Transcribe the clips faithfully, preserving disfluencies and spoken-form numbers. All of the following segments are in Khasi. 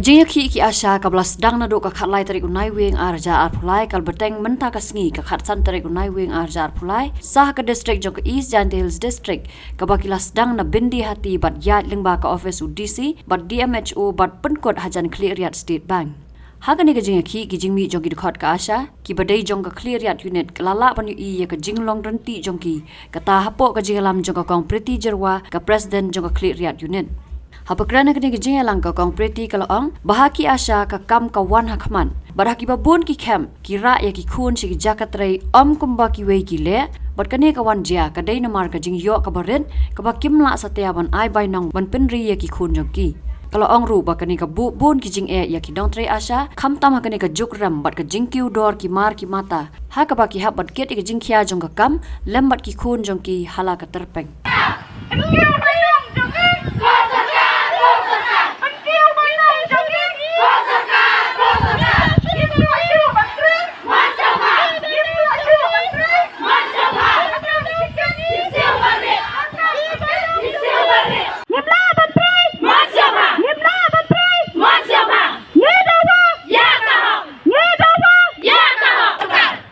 Jingïakhih ki ASHA kaba la sdang naduh ka khatlai tarik u Naiwieng ar hajar arphew lai ka la bteng mynta ka sngi ka khatsan tarik u Naiwieng ar hajar arphew lai sa ha ka district jong ka East Jaintia Hills District, kaba ki la sdang na Byndihati bad ïaid lyngba ka office u DC bad DMHO bad pynkut hajan Khliehriat State Bank. Ha kane ka jingïakhih ki jingmih jong ki dkhot ka ASHA kiba dei jong ka Khliehriat Unit ka la lah ban ïohi ïa ka jinglong ryntih jong ki, kata hapoh ka jingïalam jong ka Kong Pretty Jyrwa, ka President jong ka Khliehriat Unit. Haba kren ha kane ka jingïalang ka Kong Pretty ka la ong ba ha ki ASHA ka kam ka wan ha khmat bad ha kiba bun ki camp ki rah ïa ki khun sha ki jaka trei ym kumba kiwei ki leh, bad kane ka wan jia ka dei namar ka jingïoh kaba rit kaba kim lah satia ban ai bainong ban pynri ïa ki khun jong ki. Ka la ong ruh ba kane ka buh bun ki jingeh ïa ki nongtrei ASHA khamtam ha kane ka juk rem bad ka jingkiew dor ki mar ki mata ha kaba ki hap ban kit ïa ka jingkhia jong ka kam lem bad ki khun jong ki ha la ka tyrpeng.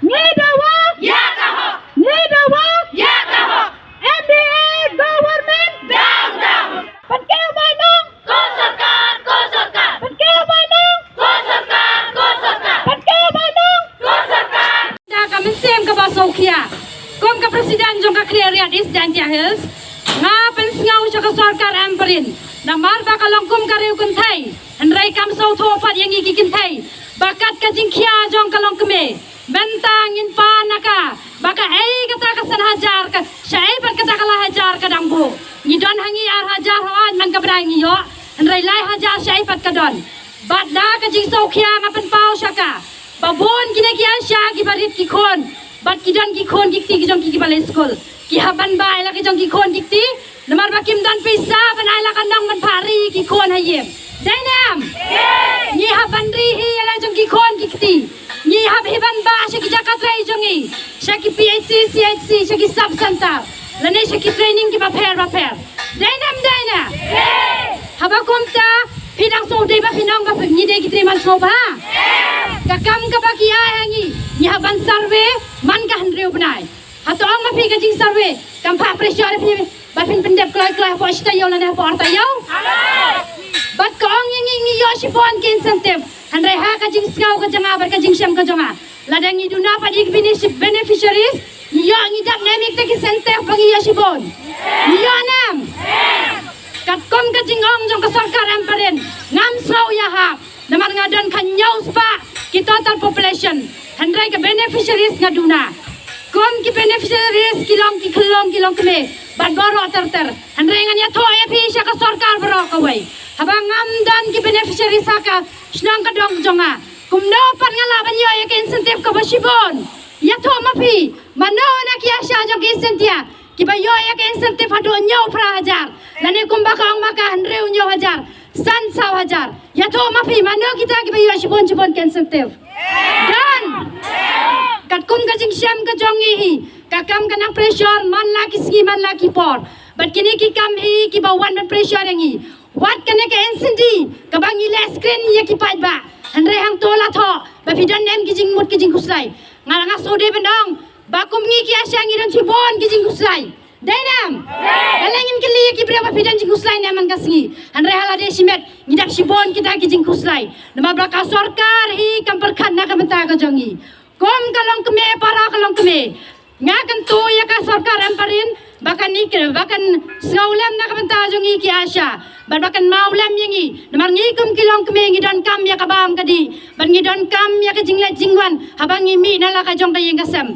Ngi dawa ïa ka hok. Ngi dawa ïa ka hok. M D A government down, down. Pynkiew bainong. Ko sorkar, ko sorkar. Pynkiew bainong. Ko sorkar, ko sorkar. Pynkiew bainong. Ko sorkar. Da ka mynsiem kaba sngewkhia, kum ka President jong ka Khliehriat East Jaintia Hills, nga pynsngew sha ka sorkar Ampareen, namar ba ka long kum ka riew kynthei, hynrei kam sngewthuh pat ïa ngi ki kynthei ba kat ka jingkhia jong ka longkmie. Mynta ngin pan na ka ba kaei kata ka san hajar ka, shaei pat kata ka lai hajar ka dang buh. Ngi don ha ngi ar hajar hooid man ka bnai ngi ïoh, hynrei lai hajar shaei pat ka don. Bad da ka jingsngewkhia nga pynpaw sha ka ba bun kine ki ASHA kiba rit ki khun bad ki don ki khun ki kti ki jong ki kiba leit skul, ki hap ban bah ïa la ki jong ki khun ki kti. Namar ba kim don pisa ban ai la ka nong ban phah ri ki khun ha ïing. Dei ne em? Ngi hap ban ri hi ïa la jong ki khun ki kti. Ngi hap hi ban bah sha ki jaka trei jong ngi, sha ki P H C, C H C, sha ki sub center, lane sha ki training kiba pher ba pher. Dei ne em, dei ne? Haba kumta phi dang sngewdei ba phin ong ba ngi dei ki trei man sngewbha? Ka kam kaba ki ai ha ngi, ngi hap ban survey man ka hynriew bnai. Hato ong ma phi ka jingsurvey kam phah pressure ïa phi ba phin pyndep kloi kloi hapoh shi taïew lane hapoh ar taïew? Bad ka ong ïa ngi, ngi ïoh shibun ki incentive, hynrei ha ka jingsngew ka jong nga bad ka jingshem ka jong nga, lada ngi duna pat ïa ki bene-, beneficiaries, ngi ïoh, ngi dap ne em ïa kita ki incentive ba ngi ïoh shibun? Ngi ïoh ne em? Katkum ka jingong jong ka sorkar Ampareen, ngam sngew ïahap. Namar nga don khathynñiew spah ki total population, hynrei ka beneficiaries nga duna. Kum ki beneficiaries ki long ki khyllung ki longkmie bad baroh ter ter, hynrei ngan ïathuh ïa phi sha ka sorkar baroh kawei, haba ngam don ki beneficiaries ha ka shnong ka dong jong nga, kumno pat nga lah ban ïoh ïa ka incentive kaba shibun? Ïathuh ma phi, mano na ki ASHA jong ka East Jaintia kiba ïoh ïa ka incentive haduh hynñiew phra hajar, lane kumba ka ong ma ka hynriew hynñiew hajar, san saw hajar? Ïathuh ma phi, mano kita kiba ïoh shibun shibun ka incentive? Don. Katkum ka jingshem ka jong ngi hi, ka kam ka nang pressure man la ki sngi man la ki por. Bad kine ki kam hi kiba wan ban pressure ïa ngi. Wat kane ka N C D kaba ngi leh screen ïa ki paidbah, hynrei hangto la thoh ba phi don ne em ki jingmut ki jingkhuslai. Nga nga sngewdei ban ong ba kum ngi ki ASHA ngi don shibun ki jingkhuslai. Dei ne em? Balei ngin kylli ïa ki briew ba phi don jingkhuslai ne em man ka sngi, hynrei ha lade shimet ngi dap shibun kita ki jingkhuslai. Namar ba ka sorkar hi kam pyrkhat na ka bynta ka jong ngi. Kum ka longkmie, para ka longkmie, nga kyntu ïa ka sorkar Ampareen ba kan, ba kan sngewlem na ka bynta jong ngi ki ASHA bad ba kan mawlem ïa ngi. Namar ngi kum ki longkmie ngi donkam ïa ka bam ka dih bad ngi donkam ïa ka jingleit jingwan haba ngi mih na la ka jong ka ïing ka sem.